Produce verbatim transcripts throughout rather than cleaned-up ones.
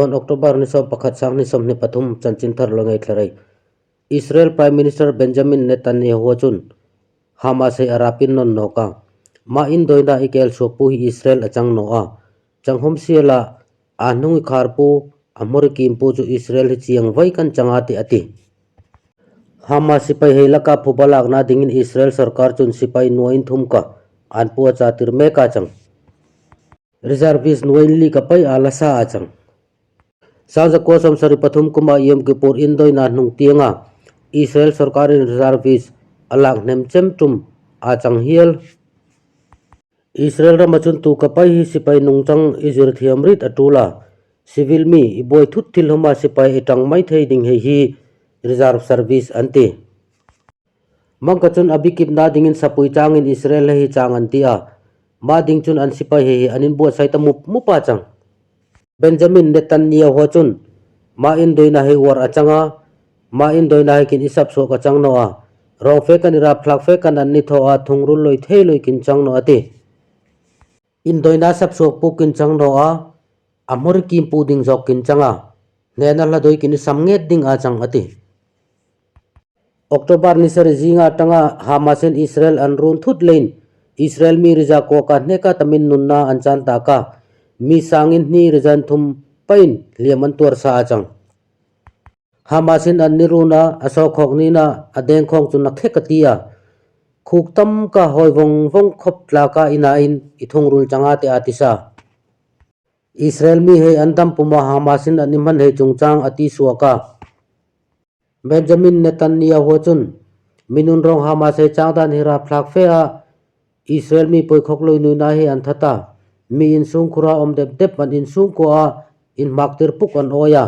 October ni sawm pakhat, sang hni sawm hni pathum, chanchinthar loingaithla rei. Israel Prime Minister Benjamin Netanyahu chun Hamas hei a rap in nawn nawk a, ma indoina i kelsuakpu hi Israel a chang naw a, chang hom siala, a hnung i kharpu, a hmawr i kimpu chu Israel hi chiang vai kan chang a tih a ti. Hamas sipai hei laka phuba lakna dingin Israel sorkar chun sipai nuai in thum ka an puacha tir mek a chang. Reservist nuai in li ka pai a lasa a chang. Sang za kua sawm sari pathum kum a Yom Kippur indoina hnung tiang a Israel sorkar in reservist a lak hnem chem tum a chang hial. Israel ram a chun tu ka pai hi sipai nungchang i zir thiam rit a tul a, civil mi i buai thut thil hom a sipai i tang mai thei ding hei hi reserve service an ti. Mangkha chun a bikipna dingin sapui changin Israel hei hi chang an ti a, ma ding chun an sipai hei hi an inbuatsai ta mup mup a chang. Benjamin Netanyahu chun, ma indoina hei war a chang a, ma indoina hei kin i sapsuak a chang naw a, rong fe kan i rap thlak fe kan an ni thaw a thungrul loi thei loi kin chang naw a ti. Indoina sapsuakpu kin chang naw a, a hmawr i kimpu ding zawk kin chang a, hnena hla doi kin i sam nget ding a chang a ti. October ni sari zing a tang a Hamas in Israel an run thut lein, Israel mi riza kua ka hneka tamin nunna an chan ta ka, mi sang in hni riza thum pain hliam an tuar sa a chang. Hamas in an ni run a, a sawkhawk nina a deng khawng chun na khek a ti a, khuk tam ka hoi vong vong khop tla ka ina in i thungrul chang a ti a ti sa. Israel mi hei an dam pum a Hamas in an i hman hei chungchang a ti suak a. Benjamin Netanyahu chun, mi nunrong Hamas hei chang dan hi rap thlak fe a, Israel mi poi khawk loi nuina hi an that a, mi insung khura om dep dep an insung kua a inhmak tir puk an awi a,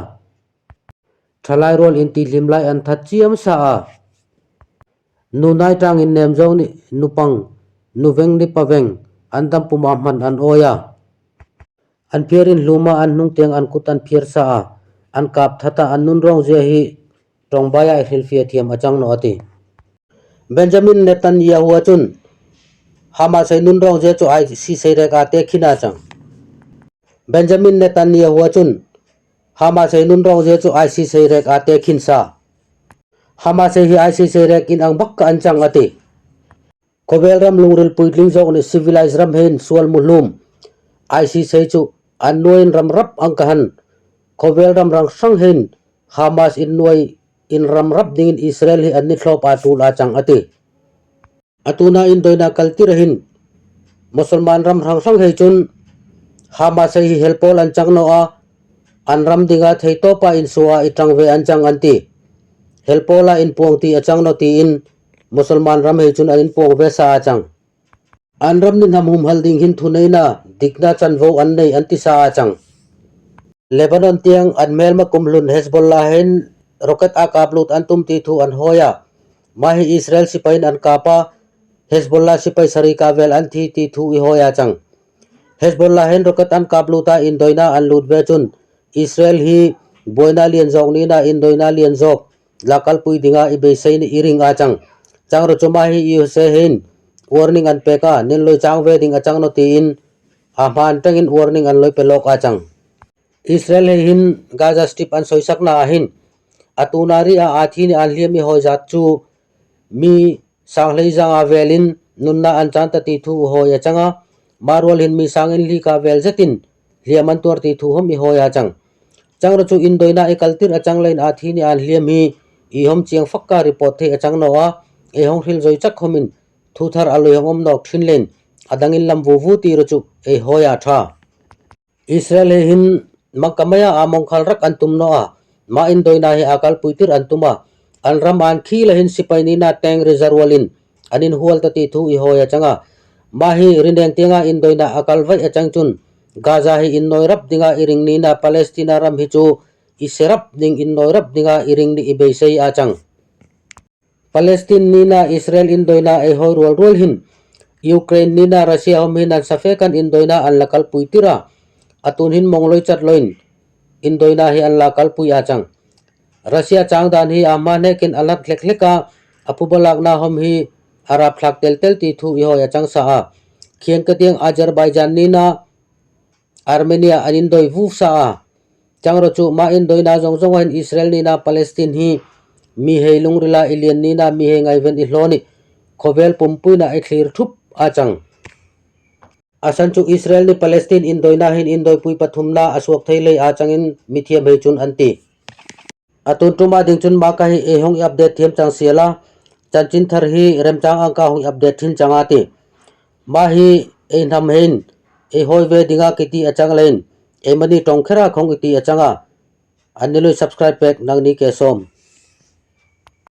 thalai rual in ti hlim lai an that chiam sa a, nunai tang in nem zong ni nupang, nuveng ni paveng, an dam pum a hman an awi a, an phiar in hlum a an hnung tiang an kut an phiar sa a, an kap that a, an nunrong zia hi tong bai a i hril fia thiam a chang naw a ti. Benjamin Netanyahu a chun, Hamas hei nunrong zia chu I C C rek a te khin a chang. Benjamin Netanyahu a chun, Hamas hei nunrong zia chu I C C rek a te khin sa. Hamas hei hi I C C rek in ang bak ka an chang a ti. Khovel ram lungril puitling zawk ni civilized ram hein sual mu hlum, I C C chu an nuai in ram rap ang ka han. Khovel ram rang sang hein Hamas in nuai in ram rap dingin Israel hi an ni thlop a tul a chang a ti. A tuna indoina kal tir a hin, Musulman ram rang sang hei chun, Hamas hei hi helpawl an chang naw a, an ram ding a thei tawp a insua i tang ve an chang an ti. Helpawl a inpuang ti a chang naw ti in, Musulman ram hei chun an inpuang ve sa a chang. An ram nin ham humhal ding hin thuneina, dikna chanvo an nei an ti sa a chang. Lebanon tiang an hmelma kum hlun Hezbollah hin rocket a kap lut an tum ti thu an hoi a. Ma hi Israel sipai in an kap a, Hezbollah sipai sari ka vel an thi ti thu i hoi a chang. Hezbollah hin rocket an kap lut a indoina an lut ve chun, Israel hi buaina lian zawk nina indoina lian zawk la kalpui dinga i beisei ni i ring a chang. Chang ru chu ma hi U S A hin warning an pek a, nin loi chang ve ding a chang naw ti in, a hman tengin warning an loi pe lawk a chang. Israel hei hin Gaza Strip an soisakna a hin, a tuna ri a a thi ni an hliam i hoi zat chu mi sang hlei zang a vel in nunna an chan ta ti thu hoi a chang a, ma rual hin mi sang in hli ka vel zet in hliam an tuar ti thu hom i hoi a chang. Chang ru chu indoina i kal tir a chang lein a thi ni an hliam hi i hom chiang fak ka report thei a chang naw a, ei hong hril zoi chak hom in thu thar a loi hong om nawk thin lein a dang in lam vu vu ti ru chu ei hoi a tha. Israel hei hin mangkha mai a a mawngkhal rak an tum naw a, ma indoina hi a kalpui tir an tum a, an ram an khil a hin sipai nina tank reserve rual in an inhual ta ti thu i hoi a chang a. Ma hi ri neng tianga indoina a kal vai a chang chun, Gaza hi in noi rap dinga i ring nina Palestina ram hi chu i se rap ding in noi rap dinga i ring ni i beisei a chang. Palestine nina Israel indoina ei hoi rual rual hin, Ukraine nina Russia hom hin an sa fe kan indoina an la kalpui tir a, a tun hin mong loi chat loin indoina hi an la kalpui a chang. Russia chang dan hi a hma hnekin a lat hlek hlek a, a phuba lakna hom hi a rap thlak tel tel ti thu i hoi a chang sa a. Khiang ka tiang Azerbaijan nina Armenia an indoi vu sa a. Chang ro chu ma indoina zong zong a hin Israel nina Palestine hi mi hei lungrila i lian nina, mi hei ngaiven i hlaw ni, khovel pumpui na i thlir thup a chang. A san chu Israel ni Palestine indoina hin indoipui pathumna a suak thei lei a chang in mithiam hei chun an ti. A tun tum a ding chun ma ka hi ei hong i update thiam chang siala, chanchin thar hi remchang ang ka hong i update thin chang a ti. Ma hi ei hnam hein ei hoi ve dinga kiti a chang lein, ei mani tong khera khong i ti a chang a. An ni lui subscribe pek nang ni ke sawm.